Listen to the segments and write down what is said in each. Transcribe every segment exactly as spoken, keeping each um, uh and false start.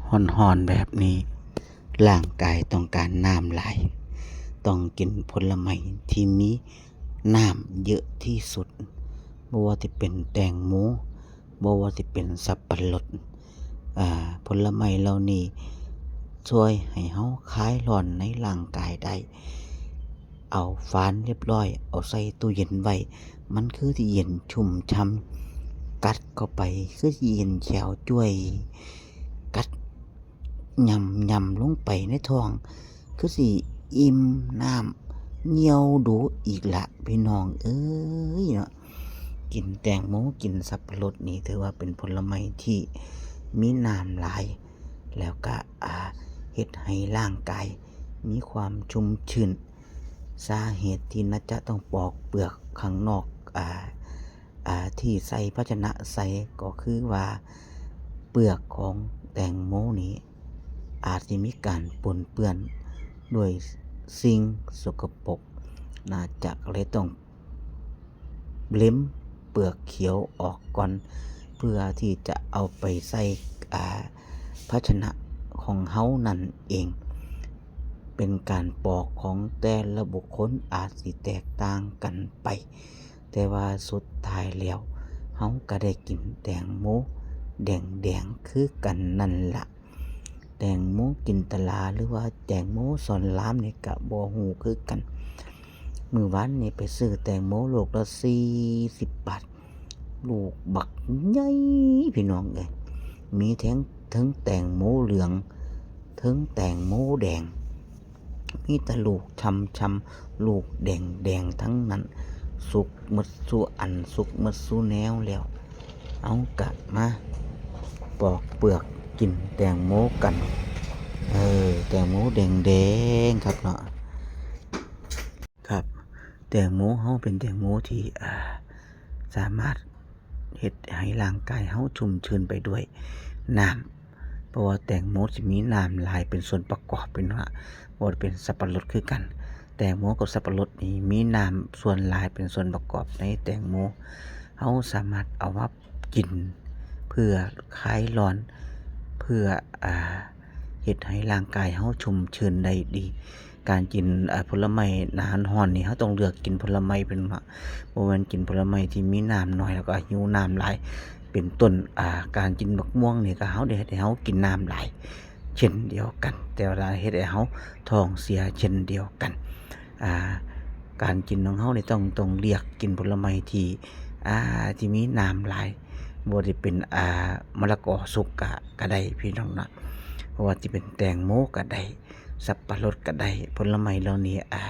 ฮ้อนๆแบบนี้ ร่างกายต้องการน้ำหลาย ต้องกินผลไม้ที่มีน้ำเยอะที่สุด บ่ว่าสิเป็นแตงโม บ่ว่าสิเป็นสับปะรด อ่า ผลไม้เหล่านี้ช่วยให้เฮาคลายร้อนในร่างกายได้ เอาฝานเรียบร้อย เอาใส่ตู้เย็นไว้ มันคือสิเย็นชุ่มฉ่ำ กัดเข้าไปคือสิเย็นแขวจ้วย กัด ย่ำย่ำลงไปในท้อง คือสิอิ่มน้ำเหี่ยวดูอีกละพี่น้องเอ้ยเนาะ กินแตงโม กินสับปะรดนี่ถือว่าเป็นผลไม้ที่มีน้ำหลาย แล้วก็ อ่า เฮ็ดให้ร่างกายมีความชุ่มชื่น สาเหตุที่นะจ๊ะต้องปอกเปลือกข้างนอก อ่า อ่า ที่ใส่ภาชนะใส่ก็คือว่า เปลือกของแตงโมนี้ อาจสิมีการปนเปื้อนด้วยสิ่งสกปรก นะจ๊ะ ก็เลยต้องเล็มเปลือกเขียวออกก่อน เพื่อที่จะเอาไปใส่ อ่า ภาชนะของเฮานั่นเอง เป็นการปอกของแต่ละบุคคลอาจสิแตกต่างกันไป แต่ว่าสุดท้ายแล้ว เฮาก็ได้กินแตงโมแดงๆคือกันนั่นละ แตงโมจินตลาหรือว่าแตงโมสอนรามนี่ก็บ่ฮู้คือกัน มื้อวานนี่ไปซื้อแตงโมลูกละสี่สิบบาท ลูกบักใหญ่พี่น้องเอ้ย มีทั้ง ทั้งแตงโมเหลือง ทั้งแตงโมแดง มีแต่ลูกช่ำๆ ลูกแดงๆ ทั้งนั้น สุกหมดสู่อัน สุกหมดสู่แนวแล้ว เอากะมาปอกเปลือกกินแตงโมกัน เออ แตงโมแดงๆ ครับเนาะ ครับ แตงโมเฮาเป็นแตงโมที่ อ่า สามารถเฮ็ดให้ร่างกายเฮาชุ่มชื่นไปด้วยน้ำ เพราะว่าแตงโมสิมีน้ำหลายเป็นส่วนประกอบเป็นว่า บ่ว่าเป็นสับปะรดคือกัน แตงโมกับสับปะรดนี่มีน้ำส่วนหลายเป็นส่วนประกอบในแตงโม เฮาสามารถเอามากินเพื่อคลายร้อน เพื่อ อ่า เฮ็ดให้ร่างกายเฮาชุ่มชื่นได้ดี การกิน อ่า ผลไม้หน้าร้อนนี่ เฮาต้องเลือกกินผลไม้เป็นว่า บ่แม่นกินผลไม้ที่มีน้ำน้อยแล้วก็หิวน้ำหลาย เป็นต้น อ่า การกินบักม่วงนี่ก็เฮาได้เฮ็ดให้เฮากินน้ำหลาย เช่นเดียวกัน แต่ว่าเฮ็ดให้เฮาท้องเสียเช่นเดียวกัน อ่า การกินของเฮานี่ต้อง ต้องเลือกกินผลไม้ที่ อ่า ที่มีน้ำหลาย บ่ได้เป็น อ่า มะละกอสุกกะ กะได้พี่น้องนะ เพราะว่าสิเป็นแตงโมกะได้ สับปะรดกะได้ ผลไม้เหล่านี้ อ่า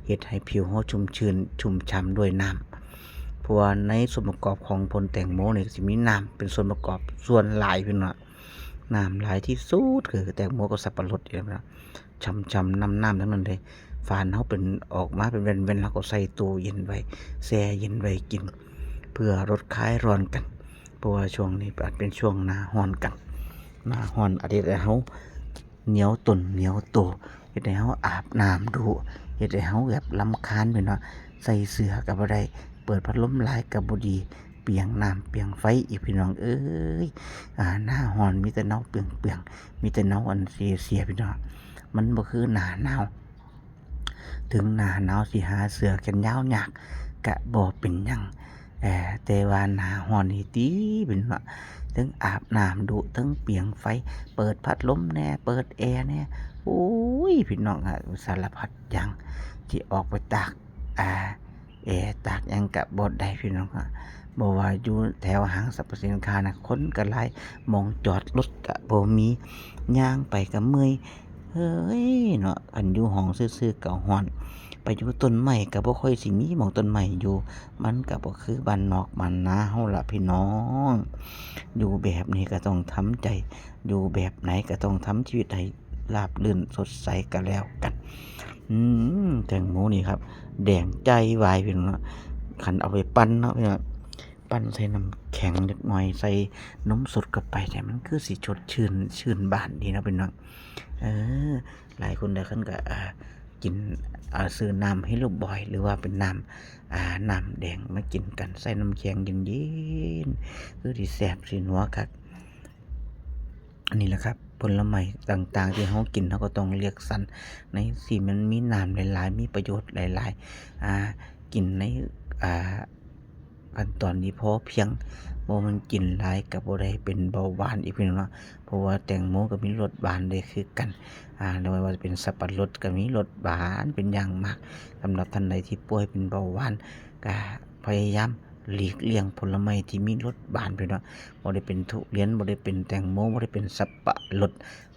เฮ็ดให้ผิวเฮาชุ่มชื่น ชุ่มฉ่ำด้วยน้ำ เพราะว่าในส่วนประกอบของผลแตงโมนี่สิมีน้ำเป็นส่วนประกอบส่วนหลายพี่น้อง น้ำหลายที่สุดคือแตงโมกับสับปะรดนี่แหละพี่น้อง ฉ่ำๆ น้ำๆ ทั้งนั้นเลย ฝานเฮาเป็น ออกมาเป็นแว่นๆ เฮาก็ใส่ตู้เย็นไว้ แช่เย็นไว้กิน เพื่อลดคลายร้อนกัน เพราะว่าช่วงนี้อาจเป็นช่วงหน้าร้อนกัน หน้าร้อนอาจเฮ็ดให้เฮาเหนียวตนเหนียวตัว เฮ็ดให้เฮาอาบน้ำดู เฮ็ดให้เฮาแบบรำคาญพี่น้อง ใส่เสื้อก็บ่ได้ เปิดพัดลมหลายก็บ่ดี เปลืองน้ำเปลืองไฟอีกพี่น้องเอ้ย อ่า หน้าร้อนมีแต่เนาเปลืองๆ มีแต่เนาอันเสียๆ พี่น้อง มันบ่คือหน้าหนาว ถึงหน้าหนาวสิหาเสื้อแขนยาวยาก กะบ่เป็นหยัง เอ่อ แต่ว่าหน้าร้อนนี่ติพี่น้อง เทิงอาบน้ำดู เทิงเปลืองไฟ เปิดพัดลมแหน่ เปิดแอร์แหน่ โอ้ย พี่น้องอะ สารพัดอย่าง สิออกไปตาก อ่า แอร์ตากหยังกะบ่ได้พี่น้องอะ บ่ว่าอยู่แถวห้างสรรพสินค้านะ คนกะหลาย หม่องจอดรถกะบ่มี ย่างไปกะเมื่อย เฮ้ยเนาะ คันอยู่ห้องซื่อๆกะร้อน ไปอยู่ต้นไม้กะบ่ค่อยสิมีหม่องต้นไม้อยู่ มันกะบ่คือบ้านนอกบ้านนาเฮาล่ะพี่น้อง อยู่แบบนี้กะต้องทำใจ อยู่แบบไหนกะต้องทำชีวิตให้ราบรื่นสดใสกะแล้วกัน อืม แตงโมนี่ครับ แดงใจวายพี่น้องเนาะ คันเอาไปปั่นเนาะพี่น้อง ปั่นใส่น้ำแข็งเล็กน้อย ใส่นมสดเข้าไปเนี่ย มันคือสิสดชื่น ชื่นบานดีเนาะพี่น้อง เออ หลายคนหลายคนก็ อ่า กิน อ่า ซื้อน้ำ Hello Boy หรือว่าเป็นน้ำ อ่า น้ำแดงมากินกัน ใส่น้ำแข็งเย็นๆ คือสิแซ่บสินัวคัก อันนี้แหละครับ ผลไม้ต่างๆที่เรากิน เราก็ต้องเลือกสรรในที่มันมีน้ำหลายๆ มีประโยชน์หลายๆ อ่า กินใน อ่า ขั้นตอนที่พอเพียง บ่แม่นกินหลายก็บ่ได้เป็นเบาหวานอีกพี่น้องเนาะ เพราะว่าแตงโมก็มีรสหวานได้คือกัน อ่า หรือว่าจะเป็นสับปะรดก็มีรสหวานเป็นอย่างมาก สำหรับท่านใดที่ป่วยเป็นเบาหวาน ก็พยายามหลีกเลี่ยงผลไม้ที่มีรสหวานพี่น้อง บ่ได้เป็นทุเรียน บ่ได้เป็นแตงโม บ่ได้เป็นสับปะรด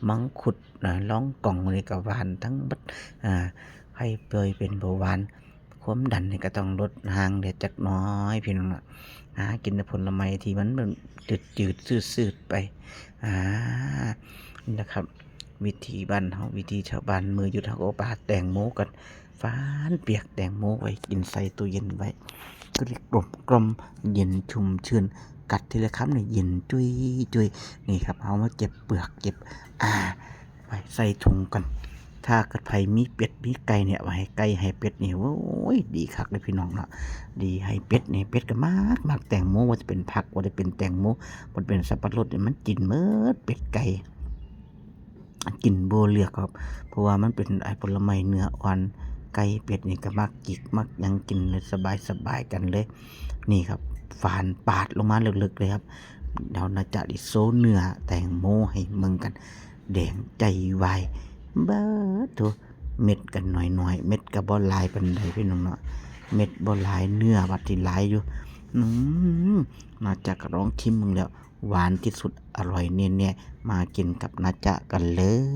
มังคุดนะ ลองกอง นี่ก็หวานทั้งเบิด อ่า ไผป่วยเป็นเบาหวาน ความดันนี่ก็ต้องลดห่างแด่จักหน่อยพี่น้องเนาะ หากินแต่ผลไม้ที่มันแบบจืดๆ ซืดๆ ไป อ่า นี่นะครับ วิถีบ้านเฮา วิถีชาวบ้าน มื้อหยุดเฮาก็ปาดแตงโมกัน ฝานเปียกแตงโมไว้ กินใส่ตู้เย็นไว้ กริบกลมกล่อม เย็นชุ่มชื่น กัดทีละคำนี่เย็นจุยจุย นี่ครับ เฮามาเก็บเปลือกเก็บ อ่า ไปใส่ถุงกัน ถ้าเกิดไผมีเป็ดมีไก่เนี่ย เอาให้ไก่ให้เป็ดนี่ โอ้ย ดีคักเลยพี่น้องเนาะ ดีให้เป็ดนี่ เป็ดก็มัก มักแตงโม ว่าจะเป็นผัก ว่าจะเป็นแตงโม ว่าจะเป็นสับปะรดเนี่ย มันกินเมิด เป็ดไก่ กินบ่เลือกครับ เพราะว่ามันเป็นไอ้ผลไม้เนื้ออ่อน ไก่เป็ดนี่ก็มักจิกมักหยังกินเลย สบายๆ กันเลย นี่ครับ ฝานปาดลงมาเลิกๆ เลยครับ เดี๋ยวน้าจ๊ะสิโชว์เนื้อแตงโมให้เบิ่งกัน แดงใจวาย เบิดโถ เม็ดก็น้อยๆ เม็ดก็บ่หลายปานใดพี่น้องเนาะ เม็ดบ่หลาย เนื้อบัดสิหลายอยู่ อืม น้าจ๊ะก็ลองชิมเบิ่งแล้ว หวานที่สุด อร่อยแน่ๆ มากินกับน้าจ๊ะกันเลย